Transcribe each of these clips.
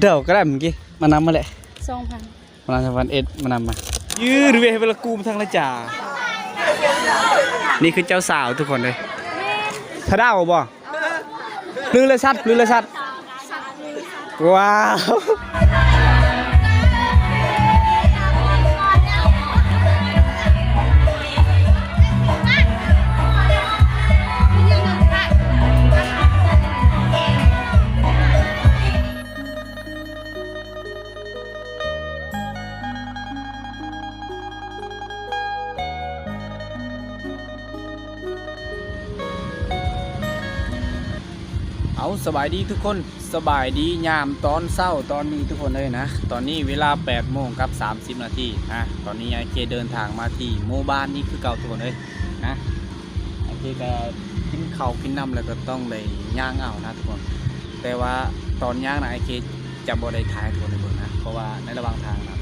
ເດີກະໄດ້ມື້ກີ້ ມານຳມາແຫຼະ ສອງພັນ ມານຳສອງພັນເອັດ ມານຳມາ ຍືດເວເວລາກູມທາງລະຈາ ນີ້ຄືເຈົ້າສາວທຸກຄົນເດີ ສະເດົາບໍ່? ຫຼືລະສັດ ຫຼືລະສັດ ວ້າວ. ເອົາ ສະບາຍດີທຸກຄົນ ສະບາຍດີຍາມຕອນເຊົ້າຕອນນີ້ທຸກຄົນເອີຍນະ ຕອນນີ້ເວລາແປດໂມງກັບສາມສິບນາທີນະ ຕອນນີ້ອ້າຍເຄເດີນທາງມາທີ່ໝູ່ບ້ານນີ້ຄືເກົ່າທຸກຄົນເອີຍນະ ອ້າຍເຄກະກິນເຂົ້າກິນນ້ຳແລ້ວກະຕ້ອງໄດ້ຍ່າງເອົານະທຸກຄົນ ແຕ່ວ່າຕອນຍ່າງນະອ້າຍເຄຈະບໍ່ໄດ້ຖ່າຍໃຫ້ທຸກຄົນໄດ້ເບິ່ງນະ ເພາະວ່າໃນລະຫວ່າງທາງນະ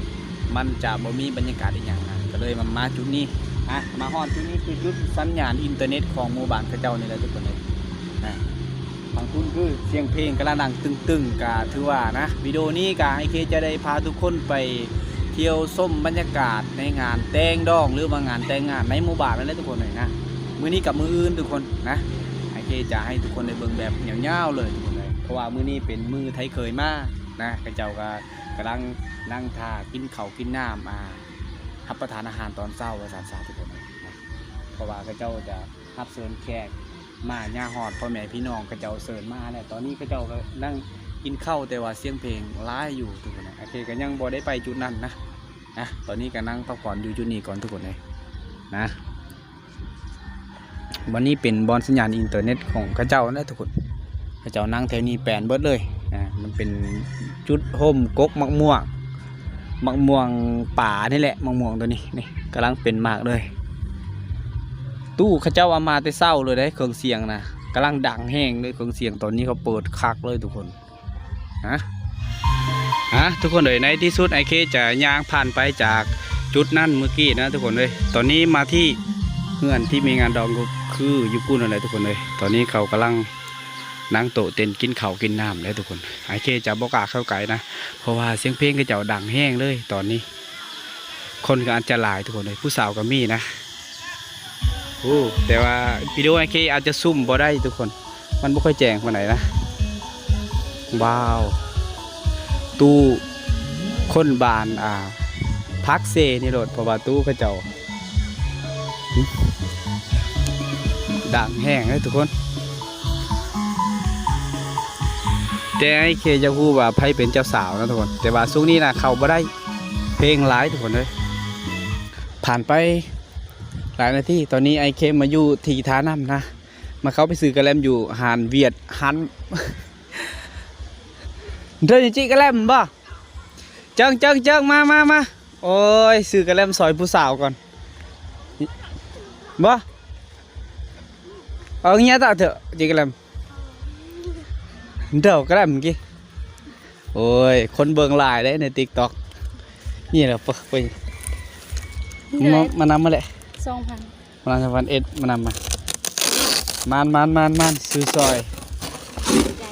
ມັນຈະບໍ່ມີບັນຍາກາດອີ່ຫຍັງນະ ກະເລີຍມາ ມາຈຸດນີ້ນະ ມາຮອດຈຸດນີ້ຄືຈຸດສັນຍານອິນເຕີເນັດຂອງໝູ່ບ້ານເຂົາເຈົ້ານີ້ແຫຼະທຸກຄົນເອີຍນະ ທາງພຸ້ນຄືສຽງເພງກຳລັງດັງຕຶງໆ ກະຖືວ່ານະ ວິດີໂອນີ້ກະອ້າຍເຄຈະໄດ້ພາທຸກຄົນໄປທ່ຽວຊົມບັນຍາກາດໃນງານແຕ່ງດອງ ຫຼືວ່າງານແຕ່ງງານໃນໝູ່ບ້ານນັ້ນແຫຼະທຸກຄົນເອີຍນະ ມື້ນີ້ກັບມື້ອື່ນທຸກຄົນນະ ອ້າຍເຄຈະໃຫ້ທຸກຄົນໄດ້ເບິ່ງແບບຍາວໆເລີຍທຸກຄົນເອີຍ ເພາະວ່າມື້ນີ້ເປັນມື້ໄທເຂີຍມານະ ເຂົາເຈົ້າກະ ກຳລັງນັ່ງຖ້າກິນເຂົ້າກິນນ້ຳ ອ່າ ຮັບປະທານອາຫານຕອນເຊົ້າວ່າຊັ້ນຊະທຸກຄົນເນາະ ເພາະວ່າເຂົາເຈົ້າຈະຮັບເຊີນແຂກມາຍາມຮອດ ພໍ່ແມ່ພີ່ນ້ອງເຂົາເຈົ້າເຊີນມາແລ້ວ ຕອນນີ້ເຂົາເຈົ້າກຳລັງກິນເຂົ້າ ແຕ່ວ່າສຽງເພງຫຼາຍຢູ່ທຸກຄົນເນາະ ໂອເຄ ກະຍັງບໍ່ໄດ້ໄປຈຸດນັ້ນນະ ນະ ຕອນນີ້ກະນັ່ງພັກຜ່ອນຢູ່ຈຸດນີ້ກ່ອນທຸກຄົນເອີຍ ນະ. ບ່ອນນີ້ເປັນບ່ອນສັນຍານອິນເຕີເນັດຂອງເຂົາເຈົ້ານະທຸກຄົນ ເຂົາເຈົ້ານັ່ງແຖວນີ້ແປນເບິດເລີຍ ອ່າ ມັນເປັນຈຸດຮົ່ມກົກໝາກມ່ວງ ໝາກມ່ວງປ່ານີ້ແຫຼະ ໝາກມ່ວງໂຕນີ້ ນີ້ກຳລັງເປັນໝາກເລີຍ ຕູ້ເຂົາເຈົ້າເອົາມາແຕ່ເຊົ້າເລີຍເດ້ ເຄື່ອງສຽງນະ ກຳລັງດັງແຮງເລີຍ ເຄື່ອງສຽງຕອນນີ້ເຂົາເປີດຄັກເລີຍທຸກຄົນ. ຮະ ຮະ ທຸກຄົນເອີຍ ໃນທີ່ສຸດອ້າຍເຄຈະຍ່າງຜ່ານໄປຈາກຈຸດນັ້ນເມື່ອກີ້ນະທຸກຄົນເອີຍ ຕອນນີ້ມາທີ່ເຮືອນທີ່ມີງານດອງ ກະຄືຢູ່ພຸ້ນນັ້ນແຫຼະທຸກຄົນເອີຍ ຕອນນີ້ເຂົາກຳລັງນັ່ງໂຕະເຕັນກິນເຂົ້າກິນນ້ຳແຫຼະທຸກຄົນ ອ້າຍເຄຈະບໍ່ກ້າເຂົ້າໃກ້ນະ ເພາະວ່າສຽງເພງເຂົາເຈົ້າດັງແຮງເລີຍຕອນນີ້ ຄົນກະອາດຈະຫຼາຍທຸກຄົນເອີຍ ຜູ້ສາວກະມີນະ. ໂອ້ ແຕ່ວ່າວິດີໂອອ້າຍເຄອາດຈະຊູມບໍ່ໄດ້ທຸກຄົນ ມັນບໍ່ຄ່ອຍແຈ້ງປານໃດນະ ວ້າວ ຕູ້ຄົນບ້ານ ອ່າ ພາກເຊນີ້ໂລດ ເພາະວ່າຕູ້ເຂົາເຈົ້າ ດັງແຮງເດ້ທຸກຄົນ ແຕ່ອ້າຍເຄຢາກຮູ້ວ່າໃຜເປັນເຈົ້າສາວນະທຸກຄົນ ແຕ່ວ່າຊ່ວງນີ້ນະເຂົ້າບໍ່ໄດ້ ເພງຫຼາຍທຸກຄົນເອີຍ ຜ່ານໄປ ຫຼາຍນາທີ ຕອນນີ້ອ້າຍເຄມາຢູ່ທີ່ທ່ານ້ຳນະ ມາເຂົ້າໄປຊື້ກະແລັມຢູ່ຮ້ານຫວຽດ ຮ້ານ ເດີນຈິກະແລັມບໍ່? ເຈີງ ເຈີງ ເຈີງ ມາ ມາ ມາ ໂອ້ຍ ຊື້ກະແລັມຊ່ອຍຜູ້ສາວກ່ອນ ບໍ່? ເອົາເງຍຕາເຖາະ ຈິກະແລັມ ເດີກະແລັມກີ້ ໂອ້ຍ ຄົນເບິ່ງຫຼາຍເດ້ໃນຕິກຕັອກ ນີ້ແຫຼະ ປະ ໄປ ມາ ມານຳມາແຫຼະ ສອງພັນ ມານຳ ສອງພັນເອັດ ມານຳມາ ມານ ມານ ມານ ຊື້ຊ່ອຍ ໃຈ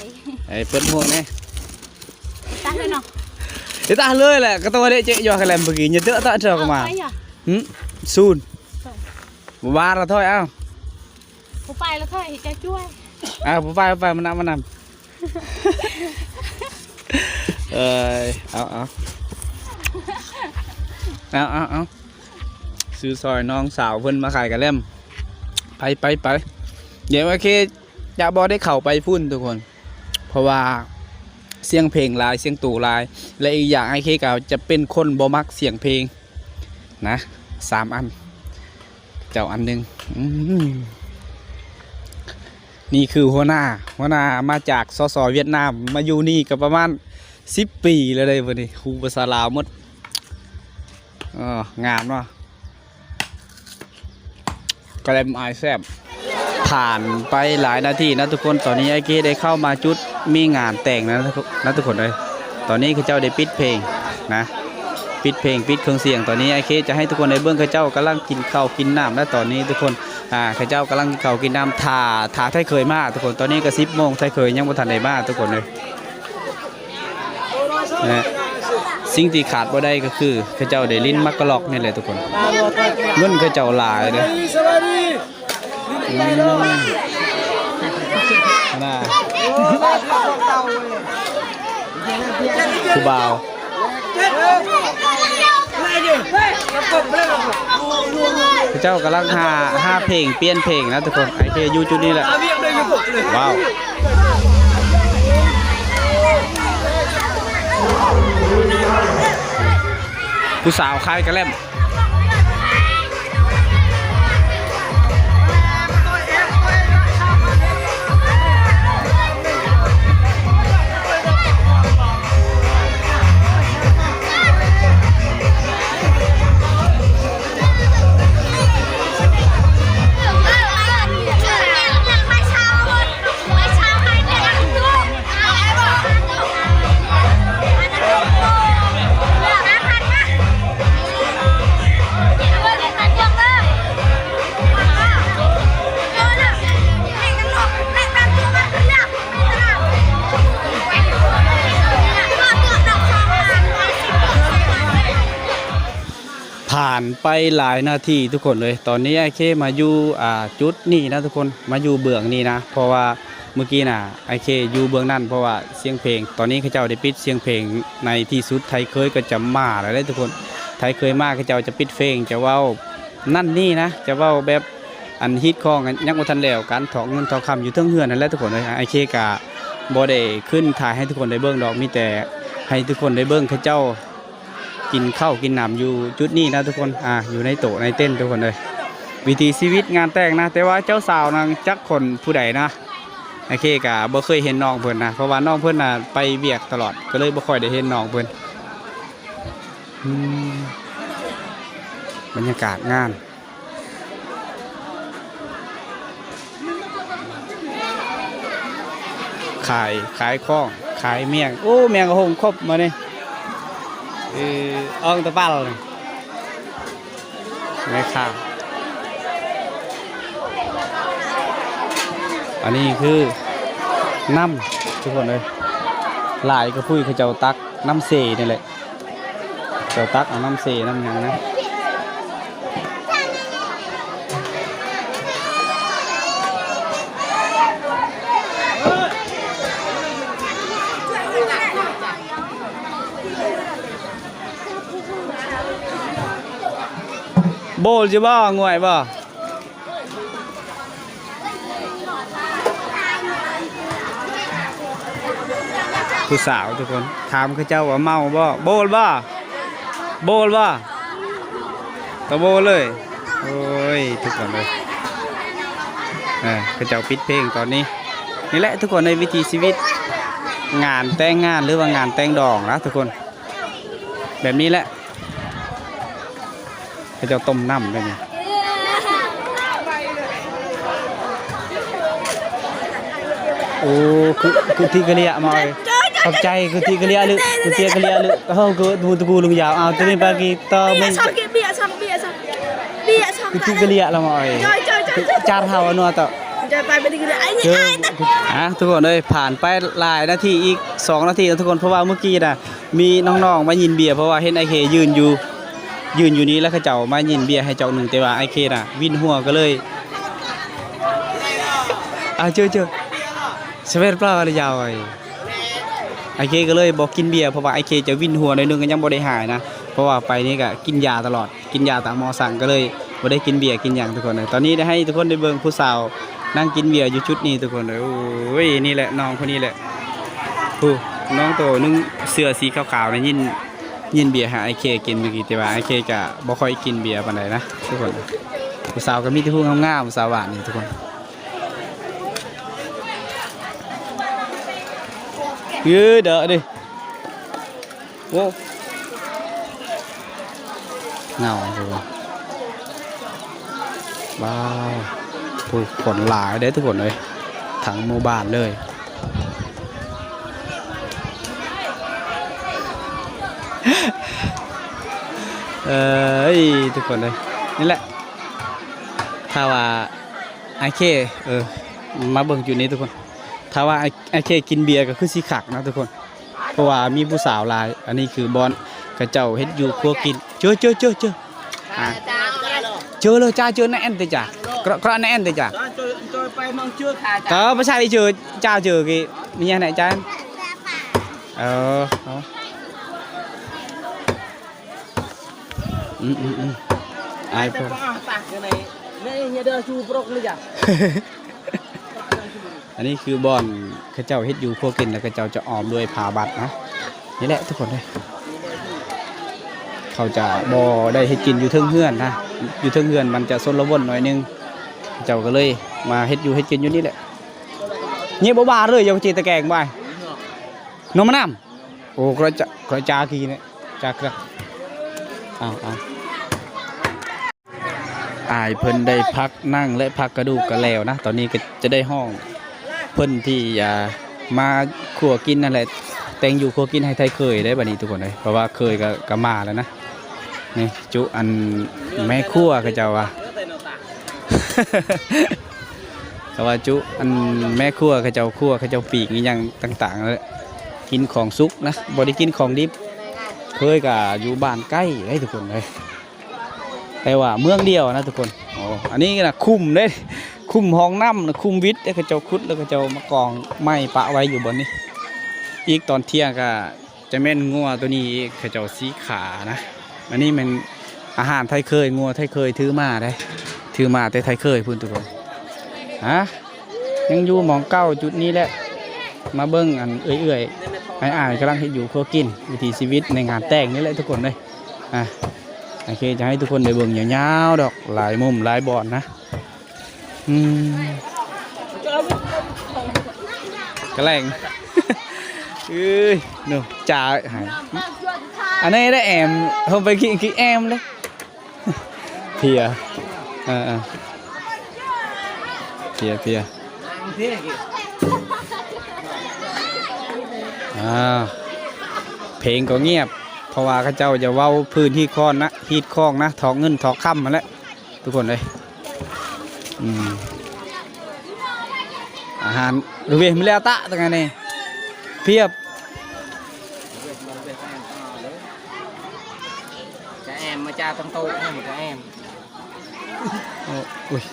ໄອ້ເປີດໝວກແດ່ ຕັກເລີຍເນາະ ເດ ຕັກເລີຍແຫຼະ ກະຕົວເດເຈະຢອກກະແລັມເມື່ອກີ້ ເຍເດຕະເດີກະມາ ເອົາໄປຫຍັງ ຫື ສູນ ບໍ່ວ່າລະຖອຍ ເອົາ ບໍ່ໄປລະຖອຍ ເຮັດໃຈຊ່ວຍ ເອົາ ບໍ່ໄປ ບໍ່ໄປ ມານຳ ມານຳ ເອີຍ ເອົາ ເອົາ ເອົາ ເອົາ ເອົາ ຊື້ຊ່ອຍນ້ອງສາວເພິ່ນມາຂາຍກະແລັມ ໄປ ໄປ ໄປ ດຽວໂອເຄ ຈະບໍ່ໄດ້ເຂົ້າໄປພຸ້ນທຸກຄົນ ເພາະວ່າສຽງເພງຫຼາຍ ສຽງໂຕຫຼາຍ ແລະ ອີກຢ່າງອ້າຍເຄກະຈະເປັນຄົນບໍ່ມັກສຽງເພງນະ ສາມອັນ ເຈົ້າອັນໜຶ່ງ ອືມ ນີ້ຄືຫົວໜ້າ ຫົວໜ້າມາຈາກ ສສ ຫວຽດນາມ ມາຢູ່ນີ້ກະປະມານສິບປີແລ້ວເດ້ ຜູ້ນີ້ຮູ້ພາສາລາວໝົດ ເອີ ງາມເນາະ ກະແລັມອາຍແຊບ ຜ່ານໄປຫຼາຍນາທີນະທຸກຄົນ ຕອນນີ້ອ້າຍເຄໄດ້ເຂົ້າມາຈຸດມີງານແຕ່ງນະ ນະທຸກຄົນເອີຍ ຕອນນີ້ເຂົາເຈົ້າໄດ້ປິດເພງນະ ປິດເພງ ປິດເຄື່ອງສຽງ ຕອນນີ້ອ້າຍເຄຈະໃຫ້ທຸກຄົນໄດ້ເບິ່ງ ເຂົາເຈົ້າກຳລັງກິນເຂົ້າກິນນ້ຳນະ ຕອນນີ້ທຸກຄົນ ອ່າ ເຂົາເຈົ້າກຳລັງກິນເຂົ້າກິນນ້ຳ ຖ້າ ຖ້າໄທເຂີຍມາທຸກຄົນ ຕອນນີ້ກະສິບໂມງ ໄທເຂີຍຍັງບໍ່ທັນໄດ້ມາທຸກຄົນເອີຍ. ແລະ ສິ່ງທີ່ຂາດບໍ່ໄດ້ກໍຄືເຂົາເຈົ້າໄດ້ຫຼິ້ນໝາກກະລອກນີ້ແຫຼະທຸກຄົນ. ເງິນເຂົາເຈົ້າຫຼາຍເດ້. ອືມ ນະ ຜູ້ບ່າວ ເຂົາເຈົ້າກຳລັງຫາ ຫາເພງ ປ່ຽນເພງນະທຸກຄົນ. ໄອເຄຢູ່ຈຸດນີ້ແຫຼະ. ວ້າວ ຜູ້ສາວຂາຍກະແລັມ. ຜ່ານໄປຫຼາຍນາທີທຸກຄົນເອີຍ, ຕອນນີ້ອ້າຍເຄມາຢູ່ ອ່າ ຈຸດນີ້ນະທຸກຄົນ, ມາຢູ່ເບື້ອງນີ້ນະ, ເພາະວ່າເມື່ອກີ້ນະ ອ້າຍເຄຢູ່ເບື້ອງນັ້ນ ເພາະວ່າສຽງເພງ, ຕອນນີ້ເຂົາເຈົ້າໄດ້ປິດສຽງເພງໃນທີ່ສຸດ. ໄທເຄີຍກໍຈະມາແລ້ວເດ້ທຸກຄົນ, ໄທເຄີຍມາເຂົາເຈົ້າຈະປິດເພງ, ຈະເວົ້ານັ້ນນີ້ນະ, ຈະເວົ້າແບບອັນຮີດຄອງ ຍັງບໍ່ທັນແລ້ວ, ການຖອກເງິນຖອກຄຳຢູ່ເທິງເຮືອນນັ້ນແຫຼະທຸກຄົນເອີຍ. ອ້າຍເຄກະບໍ່ໄດ້ຂຶ້ນຖ່າຍໃຫ້ທຸກຄົນໄດ້ເບິ່ງດອກ, ມີແຕ່ໃຫ້ທຸກຄົນໄດ້ເບິ່ງເຂົາເຈົ້າ ກິນເຂົ້າກິນນ້ຳຢູ່ຈຸດນີ້ນະທຸກຄົນ, ອ່າ ຢູ່ໃນໂຕະໃນເຕັນທຸກຄົນເອີຍ. ວິຖີຊີວິດງານແຕ່ງນະ, ແຕ່ວ່າເຈົ້າສາວນະຈັກຄົນຜູ້ໃດນະ, ໂອເຄ ກະບໍ່ເຄີຍເຫັນນ້ອງເພິ່ນນະ, ເພາະວ່ານ້ອງເພິ່ນນະໄປວຽກຕະຫຼອດ ກໍເລີຍບໍ່ຄ່ອຍໄດ້ເຫັນນ້ອງເພິ່ນ. ອືມ ບັນຍາກາດງານ ຂາຍ ຂາຍຂອງ ຂາຍແມງ, ໂອ້ ແມງກະໂພງຄົບມື້ນີ້, ເອີ ອອງຕະປາລ ແມ່ຄ້າ. ອັນນີ້ຄືນ້ຳທຸກຄົນເອີຍ, ຫຼາຍກະພຸ້ຍເຂົາເຈົ້າຕັກນ້ຳເຊນີ້ແຫຼະ. ເຈົ້າຕັກເອົານ້ຳເຊນ້ຳຫຍັງນະ. ໂບລຢູ່ບໍ່? ງ່ວຍບໍ່? ຜູ້ສາວທຸກຄົນ ຖາມເຂົາເຈົ້າວ່າເມົາບໍ່? ໂບລບໍ່? ໂບລບໍ່? ຕະໂບເລີຍ. ໂອ້ຍ ທຸກຄົນເອີຍ ເອີ ເຂົາເຈົ້າປິດເພງຕອນນີ້. ນີ້ແຫຼະທຸກຄົນເອີຍ ວິຖີຊີວິດງານແຕ່ງງານ ຫຼືວ່າງານແຕ່ງດອງນະທຸກຄົນ ແບບນີ້ແຫຼະ. ເຂົາເຈົ້າຕົ້ມນ້ຳໄດ້ນີ້. ໂອ້ ຄື ຄືທີ່ກະເລຍມາເອີຍ. ຂອບໃຈ ຄືທີ່ກະເລຍ ຫຼື ຄືທີ່ກະເລຍ ຫຼື ເຮົາຄືໝູ່ຕະກູລຸງຍາວ. ເອົາ ໂຕນີ້ປາກີຕໍ່ ເບຍຊ່ອງ ເບຍຊ່ອງ ເບຍຊ່ອງ ເບຍຊ່ອງ ຄືທີ່ກະເລຍລະມາເອີຍ. ຈານເຮົາອັນນັ້ນເຕາະ ເຈີ ອ່າ ທຸກຄົນເອີຍ ຜ່ານໄປຫຼາຍນາທີ ອີກສອງນາທີນະທຸກຄົນ ເພາະວ່າມື້ກີ້ນະ ມີນ້ອງໆມາຍິນເບຍ ເພາະວ່າເຫັນອ້າຍເຄຢືນຢູ່ ຢືນຢູ່ນີ້ ແລ້ວເຂົາເຈົ້າມາຍິນເບຍໃຫ້ຈອກໜຶ່ງ ແຕ່ວ່າອ້າຍເຄນະວິນຫົວ ກໍເລີຍ ອາ ເຈີ ເຈີ ສະເວດປາລາຍາວ ອ້າຍເຄກໍເລີຍບໍ່ກິນເບຍ ເພາະວ່າອ້າຍເຄຈະວິນຫົວໜ້ອຍໜຶ່ງ ກໍຍັງບໍ່ໄດ້ຫາຍນະ ເພາະວ່າໄປນີ້ກໍກິນຢາຕະຫຼອດ ກິນຢາຕາມໝໍສັ່ງ ກໍເລີຍບໍ່ໄດ້ກິນເບຍກິນຫຍັງທຸກຄົນ. ຕອນນີ້ໄດ້ໃຫ້ທຸກຄົນໄດ້ເບິ່ງຜູ້ສາວນັ່ງກິນເບຍຢູ່ຈຸດນີ້ທຸກຄົນ. ໂອ້ຍ ນີ້ແຫຼະ ນ້ອງຜູ້ນີ້ແຫຼະ ຜູ້ນ້ອງໂຕໜຶ່ງເສື້ອສີຂາວໆນະ ຍິນ ຍິນເບຍໃຫ້ອ້າຍເຄກິນມື້ກີ້ ແຕ່ວ່າອ້າຍເຄກະບໍ່ຄ່ອຍກິນເບຍປານໃດນະທຸກຄົນ. ຜູ້ສາວກໍມີແຕ່ຜູ້ງາມໆ ຜູ້ສາວບ້ານນີ້ທຸກຄົນ. ເອີ ເດີ ເດີ ໂອ້ ເງົາ ທຸກຄົນ. ວ້າວ ຜູ້ຄົນຫຼາຍເດ້ທຸກຄົນເອີຍ ທັງໝູ່ບ້ານເລີຍ. ເອີຍ ທຸກຄົນເອີຍ ນີ້ແຫຼະ ຖ້າວ່າອ້າຍເຄ ເອີ ມາເບິ່ງຈຸດນີ້ທຸກຄົນ ຖ້າວ່າອ້າຍ ອ້າຍເຄກິນເບຍກໍຄືຊິຄັກນະທຸກຄົນ. ພາະວ່າມີຜູ້ສາວຫຼາຍ. ອັນນີ້ຄືບ່ອນເຂົາເຈົ້າເຮັດຢູ່ຄົວກິນ. ເຈີ ເຈີ ເຈີ ເຈີ ອ່າ ເຈີເລີຍຈ້າ ເຈີນາແອນເຕຈ້າ ເກາະ ເກາະນາແອນເຕຈ້າ. ເອີ ພາສາເຈີ ຈ້າເຈີກີ້ ມີຫຍັງແດ່ຈ້າ? ເອີ ເອົາ ອືມໆໆ ອາຍເພິ່ນ. ອັນນີ້ຄືບ່ອນເຂົາເຈົ້າເຮັດຢູ່ຄົວກິນ ແລ້ວເຂົາເຈົ້າຈະອ້ອມດ້ວຍຜ້າບັດເນາະ. ນີ້ແຫຼະທຸກຄົນເອີຍ ເຂົາຈະບໍ່ໄດ້ເຮັດກິນຢູ່ເທິງເຮືອນນະ, ຢູ່ເທິງເຮືອນມັນຈະຊົນລະບົນໜ້ອຍໜຶ່ງ, ເຂົາເຈົ້າກໍເລີຍມາເຮັດຢູ່ເຮັດກິນຢູ່ນີ້ແຫຼະ. ນີ້ບໍ່ວ່າເລີຍ ຢ່າຊິຕະແກງບາຍ ໜໍ່ມະນາວ. ໂອ້ ກະຈາ ກະຈາກີເນຍ ຈາກະ ອ້າວ ອ້າວ. ອ້າຍເພິ່ນໄດ້ພັກນັ່ງ ແລະ ພັກກະດູກກັນແລ້ວນະ. ຕອນນີ້ກໍຈະໄດ້ຮ້ອງເພິ່ນທີ່ ອ່າ ມາຄົວກິນນັ້ນແຫຼະ, ແຕ່ງຢູ່ຄົວກິນໃຫ້ໄທເຂີຍໄດ໋ບັດນີ້ທຸກຄົນເອີຍ, ເພາະວ່າເຂີຍກໍ ກໍມາແລ້ວນະ. ນີ້ຈຸອັນແມ່ຄົວເຂົາເຈົ້າວ່າ ເຂົາວ່າຈຸອັນແມ່ຄົວເຂົາເຈົ້າຄົວ ເຂົາເຈົ້າປີ້ງອີ່ຫຍັງຕ່າງໆ ແລ້ວກິນຂອງສຸກນະ, ບໍ່ໄດ້ກິນຂອງດິບ. ເຂີຍກໍຢູ່ບ້ານໃກ້ໄດ໋ທຸກຄົນເອີຍ. ແຕ່ວ່າເມືອງດຽວນະທຸກຄົນ. ໂອ້ ອັນນີ້ນະຂຸມເດ້, ຂຸມຮ່ອງນ້ຳນະ, ຂຸມວິດເດ້, ເຂົາເຈົ້າຂຸດແລ້ວເຂົາເຈົ້າມາກອງໄມ້ປະໄວ້ຢູ່ບ່ອນນີ້. ອີກຕອນທ່ຽງກໍຈະແມ່ນງົວໂຕນີ້ ເຂົາເຈົ້າຊິຂ້ານະ. ອັນນີ້ແມ່ນອາຫານໄທເຂີຍ, ງົວໄທເຂີຍຖືມາເດ້, ຖືມາແຕ່ໄທເຂີຍພຸ້ນທຸກຄົນ. ຮະ ຍັງຢູ່ໝ່ອງເກົ່າຈຸດນີ້ແຫຼະ. ມາເບິ່ງອັນເອື້ອຍໆ ອ້າຍໆ ກຳລັງເຮັດຢູ່ຄົວກິນ, ວິຖີຊີວິດໃນງານແຕ່ງນີ້ແຫຼະທຸກຄົນເອີຍ. ອ່າ ໂອເຄ ຈະໃຫ້ທຸກຄົນໄດ້ເບິ່ງຍາວໆດອກ, ຫຼາຍມຸມຫຼາຍບ່ອນນະ. ອືມ ກະແຫຼງ ເອີຍ ໂນ ຈາ ອັນນີ້ໄດ້ແອມ ເຮົາໄປກິນ ກິນແອມເດ້. ເພຍ ເອີໆ ເພຍ ເພຍ. ອ່າ ເພງກໍງຽບ ເພາະວ່າເຂົາເຈົ້າຈະເວົ້າພື້ນຮີດຄອນນະ ຮີດຄອງນະ ຖອກເງິນຖອກຄຳຫັ້ນແຫຼະ ທຸກຄົນເອີຍ. ອືມ ອາຫານ ເວ ມີແລ້ວຕະ ຕະໄງນີ້ ພຽບ. ຈະແອມມາຈາກຕັ້ງໂຕະ ຈະແອມ. ໂອ້ ອຸ້ຍ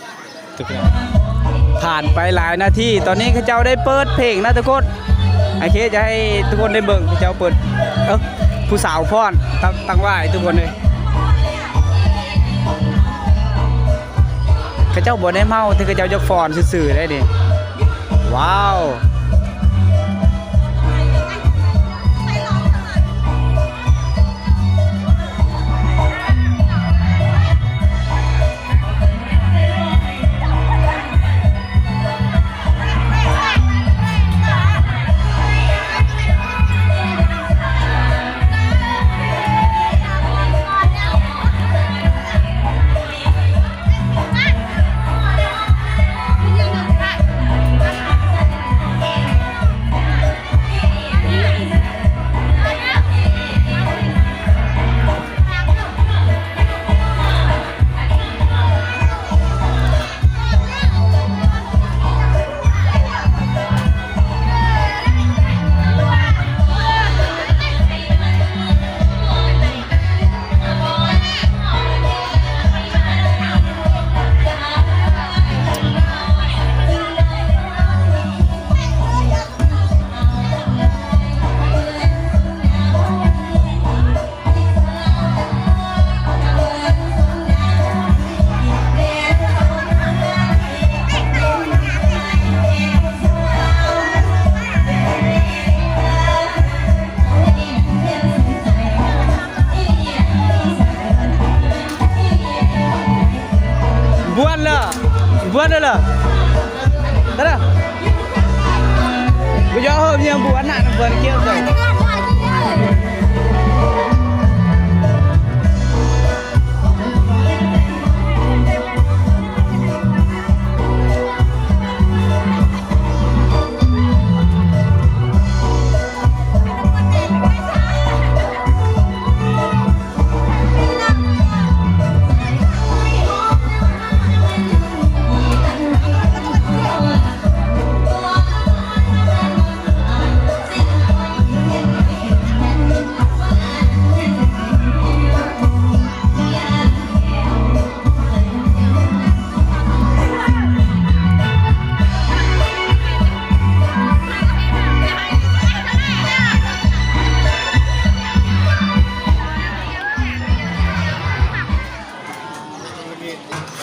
ຜ່ານໄປຫຼາຍນາທີ ຕອນນີ້ເຂົາເຈົ້າໄດ້ເປີດເພງນະທຸກຄົນ. ໂອເຄ ຈະໃຫ້ທຸກຄົນໄດ້ເບິ່ງ ເຂົາເຈົ້າເປີດ ເອີ ຜູ້ສາວຟ້ອນ ຕ- ຕັ້ງຫວ້າຍທຸກຄົນເອີຍ. ເຂົາເຈົ້າບໍ່ໄດ້ເມົາ ແຕ່ເຂົາເຈົ້າຢາກຟ້ອນຊື່ໆ ໄດ໋ນີ້. ວ້າວ.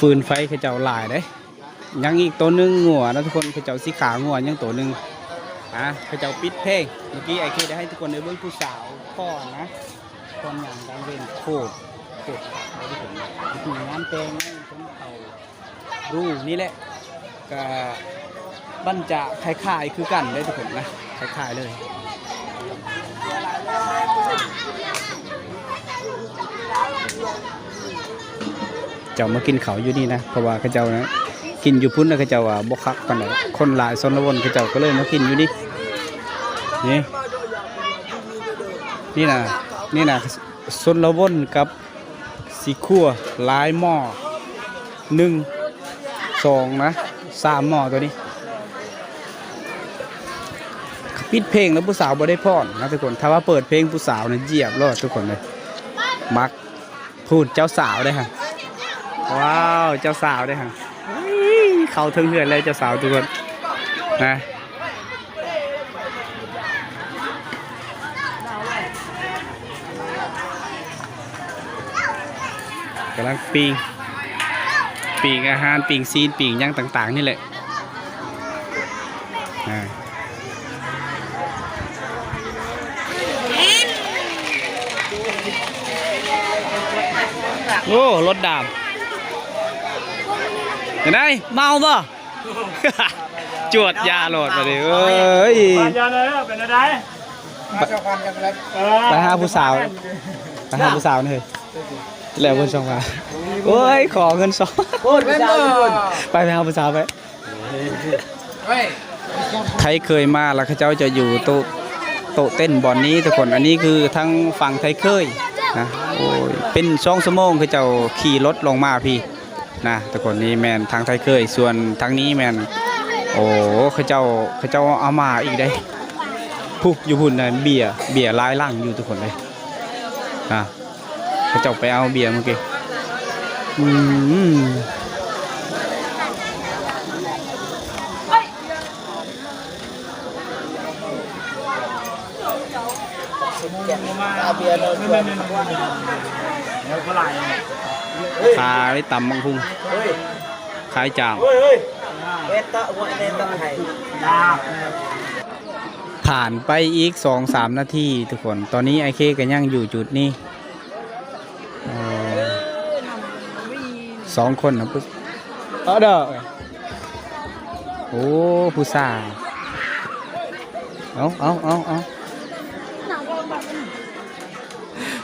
ປືນໄຟເຂົາເຈົ້າຫຼາຍເດ້. ຍັງອີກໂຕໜຶ່ງງົວນະທຸກຄົນ, ເຂົາເຈົ້າຊິຂ້າງົວຍັງໂຕໜຶ່ງ. ອ່າ ເຂົາເຈົ້າປິດເພງ. ເມື່ອກີ້ອ້າຍເຄໄດ້ໃຫ້ທຸກຄົນໄດ້ເບິ່ງຜູ້ສາວຟ້ອນນະ, ຟ້ອນຍາມກາງເວັນໂຄດ ໂຄດຄັກເລີຍທຸກຄົນ. ງານແຕ່ງຂອງເຂົາ ດູນີ້ແຫຼະ ກະມັນຈະຄ້າຍໆຄືກັນເດ້ທຸກຄົນນະ, ຄ້າຍໆເລີຍ. ເຈົ້າມາກິນເຂົ້າຢູ່ນີ້ນະ ເພາະວ່າເຂົາເຈົ້ານະ ກິນຢູ່ພຸ້ນນະ ເຂົາເຈົ້າວ່າບໍ່ຄັກປານໃດ, ຄົນຫຼາຍຊົນລະວົນ ເຂົາເຈົ້າກໍເລີຍມາກິນຢູ່ນີ້. ນີ້ ນີ້ນະ ນີ້ນະ ຊົນລະວົນກັບ ຊິຄົວຫຼາຍໝໍ້ ໜຶ່ງ ສອງ ນະ ສາມໝໍ້ໂຕນີ້. ປິດເພງແລ້ວຜູ້ສາວບໍ່ໄດ້ຟ້ອນນະທຸກຄົນ, ຖ້າວ່າເປີດເພງຜູ້ສາວນະ ຢຽບໂລດທຸກຄົນເອີຍ. ມັກ ພຸ້ນເຈົ້າສາວເດ້ຫັ້ນ. ວ້າວ ເຈົ້າສາວເດ້ຫັ້ນ. ເຂົ້າເຖິງເຮືອນແລ້ວເຈົ້າສາວທຸກຄົນນະ. ກຳລັງປີ້ງ ປີ້ງອາຫານ ປີ້ງຊີ້ນ ປີ້ງຫຍັງຕ່າງໆນີ້ແຫຼະ. ອ່າ ໂອ້ ລົດດາມ ເປັນໃດ ເມົາບໍ່? ຈວດຢາໂລດບາດນີ້ ເອີຍ ວ່າຢ່າເດີ ເປັນຈັ່ງໃດ? ມາສະພັນກັນແລ້ວ ເອີ ໄປຫາຜູ້ສາວ ໄປຫາຜູ້ສາວນີ້ເຮີ້ຍ ແລ້ວເພິ່ນສອງວ່າ ໂອ້ຍ ຂໍເງິນສອງ ໂອ້ຍ ຜູ້ສາວຢູ່ພຸ້ນ ໄປ ໄປຫາຜູ້ສາວໄປ. ໄທເຄີຍມາແລ້ວ ເຂົາເຈົ້າຈະຢູ່ໂຕະ ໂຕະເຕັ້ນບ່ອນນີ້ທຸກຄົນ. ອັນນີ້ຄືທາງຝັ່ງໄທເຄີຍນະ. ໂອ້ຍ ເປັນສອງຊົ່ວໂມງ ເຂົາເຈົ້າຂີ່ລົດລົງມາພີ້ນະທຸກຄົນ. ນີ້ແມ່ນທາງໄທເຄີຍ ສ່ວນທາງນີ້ແມ່ນ ໂອ້ ເຂົາເຈົ້າ ເຂົາເຈົ້າເອົາມາອີກເດ້. ພຸ້ນ ຢູ່ພຸ້ນນະ ເບຍ ເບຍຫຼາຍລັງຢູ່ທຸກຄົນເອີຍນະ. ເຂົາເຈົ້າໄປເອົາເບຍມື້ກີ້. ອືມ ຂາຍຕຳບັກຫຸ່ງ ຂາຍຈ້າງ. ຜ່ານໄປອີກສອງສາມນາທີທຸກຄົນ, ຕອນນີ້ອ້າຍເຄກໍຍັງຢູ່ຈຸດນີ້. ເອີ ສອງຄົນນະ ເອີເດີ ໂອ້ ຜູ້ສາວ ເອົາ ເອົາ ເອົາ ເອົາ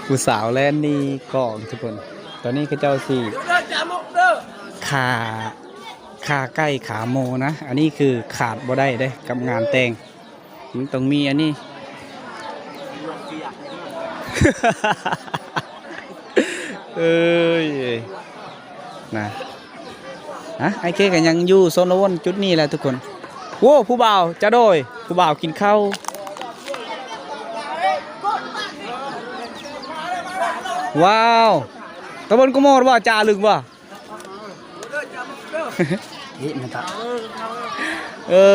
ຜູ້ສາວແລ່ນໜີກ້ອງທຸກຄົນ. ຕອນນີ້ເຂົາເຈົ້າຊິຂ້າ ຂ້າໄກ່ຂ້າໝູນະ, ອັນນີ້ຄືຂາດບໍ່ໄດ້ເດ້ກັບງານແຕ່ງ. ມັນຕ້ອງມີອັນນີ້ ເອີຍ ນະ ຮະ ອ້າຍເຄກໍຍັງຢູ່ໂຊນລະວົນຈຸດນີ້ແຫຼະທຸກຄົນ. ໂອ້ ຜູ້ບ່າວ ຈາໂດຍ ຜູ້ບ່າວກິນເຂົ້າ. ວ້າວ ຕະບົນກະໂມດວ່າ ຈາລຶກວ່າ ເອີ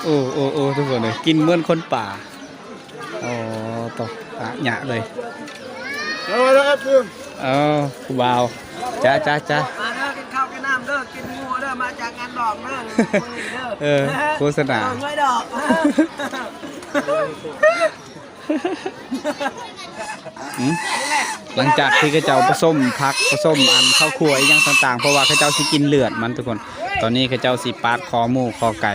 ໂອ້ ໂອ້ ໂອ້ ທຸກຄົນເອີຍ ກິນເໝືອນຄົນປ່າ. ໂອ້ ໂຕ ອະຫຍະເລີຍ. ເອີ ຜູ້ບ່າວ ຈ້າ ຈ້າ ຈ້າ ມາເດີ ກິນເຂົ້າກິນນ້ຳເດີ ກິນໝູເດີ ມາຈາກງານດອງເດີ ເອີ ໂຄສະນາ ເອີ ຫວຍດອກ. ອືມ ຫຼັງຈາກທີ່ເຂົາເຈົ້າປະສົມຜັກ ປະສົມອັນເຂົ້າຂົ້ວອີ່ຫຍັງຕ່າງໆ ເພາະວ່າເຂົາເຈົ້າຊິກິນເລືອດມັນທຸກຄົນ. ຕອນນີ້ເຂົາເຈົ້າຊິປາດຄໍໝູຄໍໄກ່.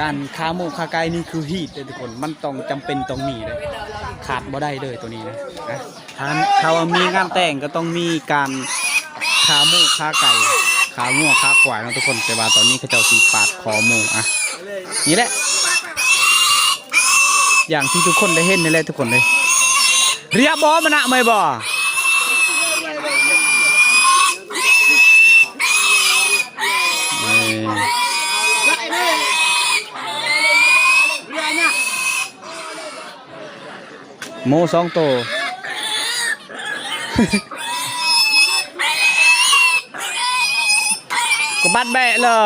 ການຂ້າໝູຂ້າໄກ່ນີ້ຄືຮີດເດ້ທຸກຄົນ, ມັນຕ້ອງຈຳເປັນຕ້ອງມີເດ້ ຂາດບໍ່ໄດ້ເລີຍໂຕນີ້ນະ. ຖ້າ ຖ້າວ່າມີງານແຕ່ງກໍຕ້ອງມີການຂ້າໝູຂ້າໄກ່ ຂ້າງົວຂ້າຄວາຍເນາະທຸກຄົນ. ແຕ່ວ່າຕອນນີ້ເຂົາເຈົ້າຊິປາດຄໍໝູ ອ່ະ ນີ້ແຫຼະ ຢ່າງທີ່ທຸກຄົນໄດ້ເຫັນນີ້ແຫຼະທຸກຄົນເດ້. ເຣຍບໍມະນະໄມບໍ ເອີ ໝູສອງໂຕ ກະບັດແບະເລີ.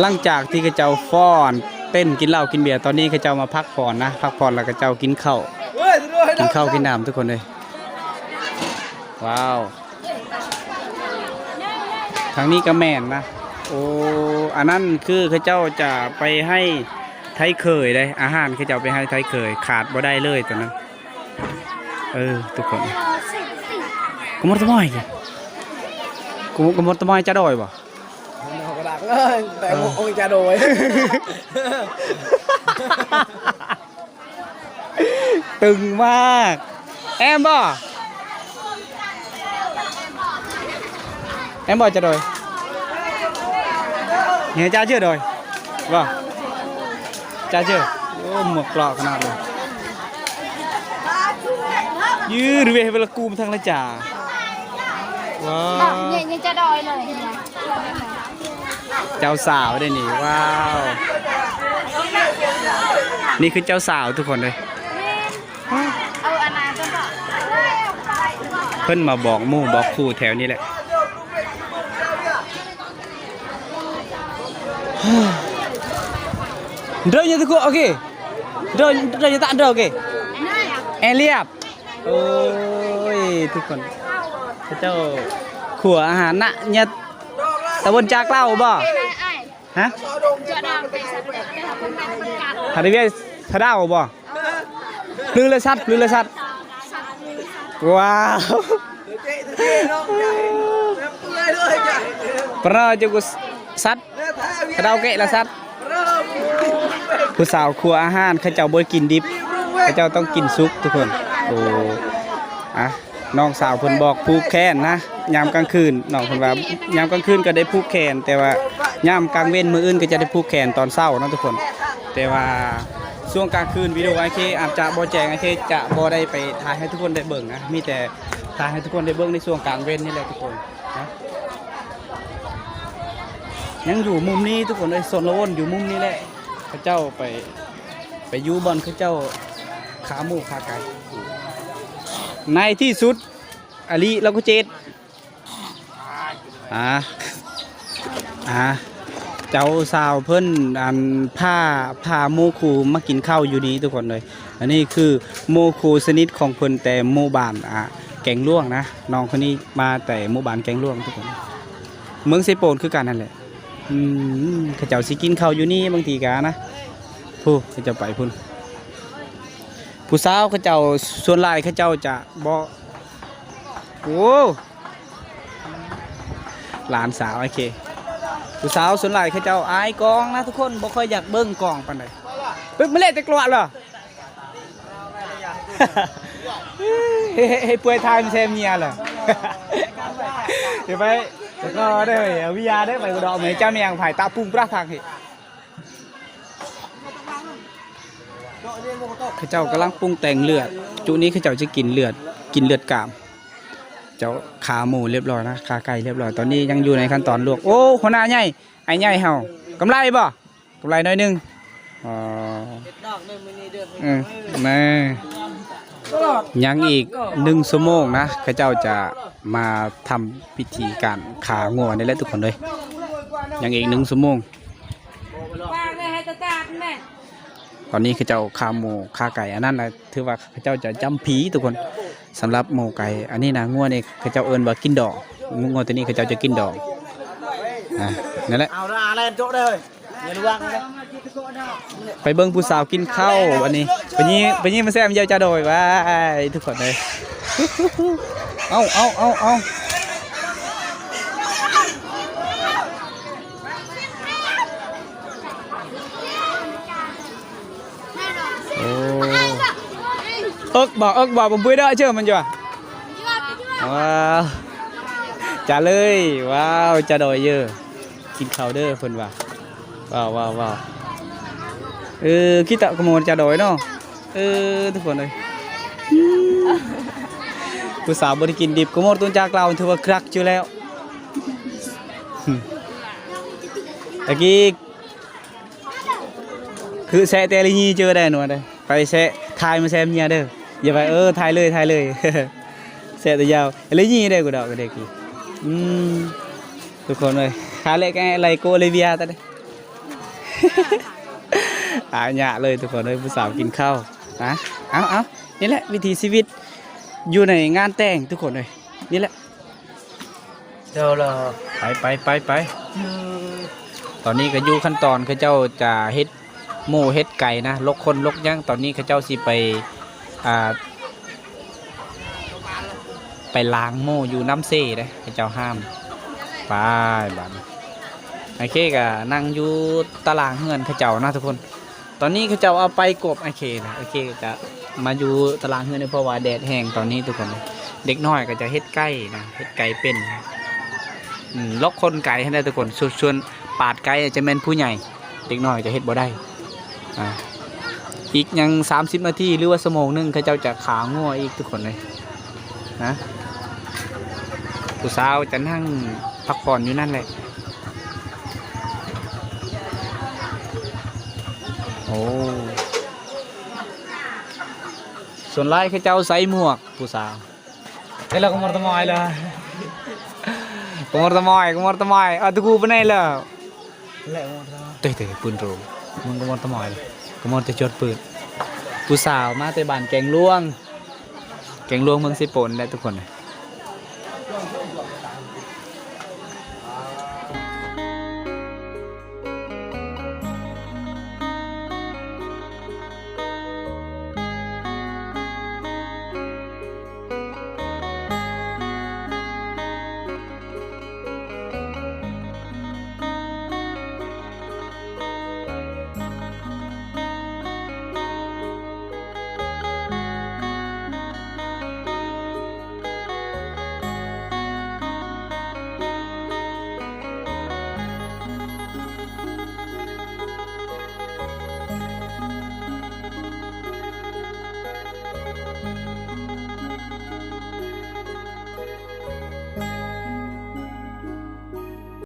ຫຼັງຈາກທີ່ເຂົາເຈົ້າຟ້ອນເຕັ້ນກິນເຫຼົ້າກິນເບຍ ຕອນນີ້ເຂົາເຈົ້າມາພັກຜ່ອນນະ ພັກຜ່ອນແລ້ວເຂົາເຈົ້າກິນເຂົ້າ ກິນເຂົ້າກິນນ້ຳທຸກຄົນເອີຍ. ວ້າວ ທາງນີ້ກໍແມ່ນນະ. ໂອ້ ອັນນັ້ນຄືເຂົາເຈົ້າຈະໄປໃຫ້ໄທເຂີຍເດ້ ອາຫານເຂົາເຈົ້າໄປໃຫ້ໄທເຂີຍ ຂາດບໍ່ໄດ້ເລີຍຕົວນັ້ນ. ເອີ ທຸກຄົນ ກະໝົດຕະໝອຍ ກະໝົດຕະໝອຍຈະດອຍບໍ່? ເອີ ຕຶງມາກ ແອມບໍ່? ແອມບໍ່ຈະໂດຍ ເຮຈາເຈີໂດຍບໍ່ ຈາເຈີ. ໂອ້ ໝວກເກາະຂະໜາດເລີຍ ຍືດເວເວລາກູມທັງລະຈາ. ວ້າວ ເນຍ ເນຍຈະໂດຍເລີຍ. ເຈົ້າສາວເດ້ນີ້ ວ້າວ ນີ້ຄືເຈົ້າສາວທຸກຄົນເລີຍ. ເອົາອັນນັ້ນກ່ອນເນາະ ເພິ່ນມາບອກໝູ່ບອກຄູ່ແຖວນີ້ແຫຼະ. ເດີນຢູ່ທຸກຄົນ ໂອເຄ ເດີນ ເດີນຢູ່ຕະເດີນ ໂອເຄ ແອລຽບ. ໂອ້ຍ ທຸກຄົນ ເຂົາເຈົ້າຄົວອາຫານນະ ຍະຕະເວັນຈາກລາວບໍ່? ຮະ? ຫາໄດ້ວຽກສະດາວບໍ່? ຫຼືລະສັດ ຫຼືລະສັດ. ວ້າວ ປະເນາະ ເຈົ້າກໍສັດ ຄາຣາໂອເກະລະສັດ. ຜູ້ສາວຄົວອາຫານ ເຂົາເຈົ້າບໍ່ໄດ້ກິນດິບ ເຂົາເຈົ້າຕ້ອງກິນສຸກທຸກຄົນ. ໂອ້ ອະ ນ້ອງສາວເພິ່ນບອກຜູກແຂນນະ ຍາມກາງຄືນ ນ້ອງເພິ່ນວ່າຍາມກາງຄືນກໍໄດ້ຜູກແຂນ ແຕ່ວ່າຍາມກາງເວັນມື້ອື່ນກໍຈະໄດ້ຜູກແຂນຕອນເຊົ້າເນາະທຸກຄົນ. ແຕ່ວ່າຊ່ວງກາງຄືນວິດີໂອອ້າຍເຄອາດຈະບໍ່ແຈ້ງ ອ້າຍເຄຈະບໍ່ໄດ້ໄປຖ່າຍໃຫ້ທຸກຄົນໄດ້ເບິ່ງນະ ມີແຕ່ຖ່າຍໃຫ້ທຸກຄົນໄດ້ເບິ່ງໃນຊ່ວງກາງເວັນນີ້ແຫຼະທຸກຄົນນະ. ຍັງຢູ່ມຸມນີ້ທຸກຄົນເອີຍ ໂຊນລະວົນຢູ່ມຸມນີ້ແຫຼະ ເຂົາເຈົ້າໄປ ໄປຢູ່ບ່ອນເຂົາເຈົ້າຂ້າໝູຂ້າໄກ່. ໃນທີ່ສຸດ ອາລີ ລາວກໍເຈັດ ອາ ອາ ເຈົ້າສາວເພິ່ນ ອັນ ພາ ພາໝູ່ຄູ່ມາກິນເຂົ້າຢູ່ນີ້ທຸກຄົນເອີຍ. ອັນນີ້ຄືໝູ່ຄູ່ສະໜິດຂອງເພິ່ນແຕ່ໝູ່ບ້ານ ອາ ແກງຫຼວງນະ ນ້ອງຄົນນີ້ມາແຕ່ໝູ່ບ້ານແກງຫຼວງທຸກຄົນ ເມືອງເຊໂປນຄືກັນຫັ້ນແຫຼະ. ອືມ ເຂົາເຈົ້າຊິກິນເຂົ້າຢູ່ນີ້ບາງທີກະນະ ຜູ້ ເຂົາເຈົ້າໄປພຸ້ນ ຜູ້ສາວເຂົາເຈົ້າສ່ວນຫຼາຍເຂົາເຈົ້າຈະບໍ່ ໂອ້ ຫຼານສາວ ໂອເຄ ຜູ້ສາວສ່ວນຫຼາຍເຂົາເຈົ້າອາຍກ້ອງນະທຸກຄົນ ບໍ່ຄ່ອຍຢາກເບິ່ງກ້ອງປານໃດ. ປຶບ ມາເລແຕ່ກລວດເລີ ເຮັດ ເຮັດ ເຮັດເປືອຍຖ່າຍມາແຊມເມຍເລີ ດຽວໄປ ແລ້ວກໍເດີ ເອົາເບຍເດີ ໄປບໍ່ດອກ ແມ່ນເຈົ້າແມ່ງຜາຍຕາປຸງປະທາງເຮັດ. ເຂົາເຈົ້າກຳລັງປຸງແຕ່ງເລືອດ ຈຸນີ້ເຂົາເຈົ້າຈະກິນເລືອດ ກິນເລືອດກາມ. ເຈົ້າ ຂາໝູລຽບຮ້ອຍນະ ຂາໄກ່ລຽບຮ້ອຍ ຕອນນີ້ຍັງຢູ່ໃນຂັ້ນຕອນລວກ. ໂອ້ ຫົວໜ້າໃຫຍ່ ອ້າຍໃຫຍ່ເຮົາ ກຳໄລບໍ່? ກຳໄລໜ້ອຍໜຶ່ງ. ອໍ ເຮັດນອກເດີມື້ນີ້ເດີ ອືມ ແມ່ ຍັງອີກໜຶ່ງຊົ່ວໂມງນະ ເຂົາເຈົ້າຈະມາທຳພິທີການຂ້າງົວນີ້ແຫຼະທຸກຄົນເອີຍ ຍັງອີກໜຶ່ງຊົ່ວໂມງ. ຕອນນີ້ເຂົາເຈົ້າຂ້າໝູຂ້າໄກ່ ອັນນັ້ນນະ ຖືວ່າເຂົາເຈົ້າຈະຈຳຜີທຸກຄົນ. ສຳລັບໝູໄກ່ ອັນນີ້ນະ ງົວນີ້ເຂົາເຈົ້າເອີ້ນວ່າກິນດອງ ງົວໂຕນີ້ເຂົາເຈົ້າຈະກິນດອງ ອາ ນັ້ນແຫຼະ. ເອົາລະ ແລ່ນໂຈະເດີ ຢ່າລະວັງເດີ ໄປເບິ່ງຜູ້ສາວກິນເຂົ້າ. ອັນນີ້ ໄປຍິງ ໄປຍິງມາແຊມຢາວຈາໂດຍ ວ້າຍ ທຸກຄົນເອີຍ. ເອົາ ເອົາ ເອົາ ເອົາ ໂອ້ ເອິກບໍ່ ເອິກບໍ່ ບໍ່ບຸຍເດີ ເຈີມັນຢູ່ ວ້າວ ຈາເລີຍ ວ້າວ ຈາດອຍເຢີ ກິນເຂົ້າເດີ ເພິ່ນວ່າ ວ້າວ ວ້າວ ວ້າວ ເອີ ກິຕະກະໂມຈາດອຍເນາະ. ເອີ ທຸກຄົນເອີຍ ຜູ້ສາວບໍ່ໄດ້ກິນດິບ ກະໂມຕຸນຈາກລາວ ຖືວ່າຄັກຢູ່ແລ້ວ. ຕະກີ້ ຄືແຊະແຕ່ລະຮີເຈີໄດ້ໜວດເດີ ໄປແຊະ ຖ່າຍມາແຊມເມຍເດີ. ຢ່າໄປ ເອີ ຖ່າຍເລີຍ ຖ່າຍເລີຍ ແຊະແຕ່ຍາວ ເລີຍຍິງໄດ້ກູດອກເດັກ ອືມ ທຸກຄົນເອີຍ ຄາເລກໄລໂກເລເວຍຕາເດ ອາຍະເລີຍທຸກຄົນເອີຍ ຜູ້ສາວກິນເຂົ້າ ນະ ເອົາໆ ນີ້ແຫຼະວິຖີຊີວິດ ຢູ່ໃນງານແຕ່ງທຸກຄົນເອີຍ ນີ້ແຫຼະ ເຈົ້າລະ ໄປ ໄປ ໄປ ໄປ ຕອນນີ້ກໍຢູ່ຂັ້ນຕອນເຂົາເຈົ້າຈະເຮັດໝູເຮັດໄກ່ນະ ລົກຄົນລົກຫຍັງ ຕອນນີ້ເຂົາເຈົ້າຊິໄປ ອ່າ ໄປລ້າງໝູຢູ່ນ້ຳເຊເດ້ ເຂົາເຈົ້າຫ້າມ ໄປບາດນີ້ ໂອເຄ ກໍນັ່ງຢູ່ຕາລາງເຮືອນເຂົາເຈົ້ານະທຸກຄົນ. ຕອນນີ້ເຂົາເຈົ້າເອົາໄປກົບ ໂອເຄນະ ໂອເຄ ຈະມາຢູ່ຕາລາງເຮືອນ ເພາະວ່າແດດແຮງຕອນນີ້ທຸກຄົນ. ເດັກນ້ອຍກໍຈະເຮັດໄກ່ນະ ເຮັດໄກ່ເປັນ ອືມ ລັອກຄົນໄກ່ຫັ້ນແຫຼະທຸກຄົນ. ສ່ວນ ສ່ວນປາດໄກ່ຈະແມ່ນຜູ້ໃຫຍ່ ເດັກນ້ອຍຈະເຮັດບໍ່ໄດ້. ອ່າ ອີກຫຍັງສາມສິບນາທີ ຫຼືວ່າຊົ່ວໂມງໜຶ່ງ ເຂົາເຈົ້າຈະຂ້າງົວອີກທຸກຄົນເອີຍ. ນະ ຜູ້ສາວຈະນັ່ງພັກຜ່ອນຢູ່ນັ້ນແຫຼະ. ໂອ້ ສ່ວນຫຼາຍເຂົາເຈົ້າໃສ່ໝວກ ຜູ້ສາວ. Ela, como te mola. Como te mola, como te mola. ອາ ຕະກູປະໄນລະ. ເຕະ ເຕະ ປືນໂຕ ມຶງກໍມອນຕະໝອຍ ກໍມອນແຕ່ຈອດປືນ. ຜູ້ສາວມາແຕ່ບ້ານແກງຫຼວງ ແກງຫຼວງເມືອງເຊໂປນແຫຼະທຸກຄົນ.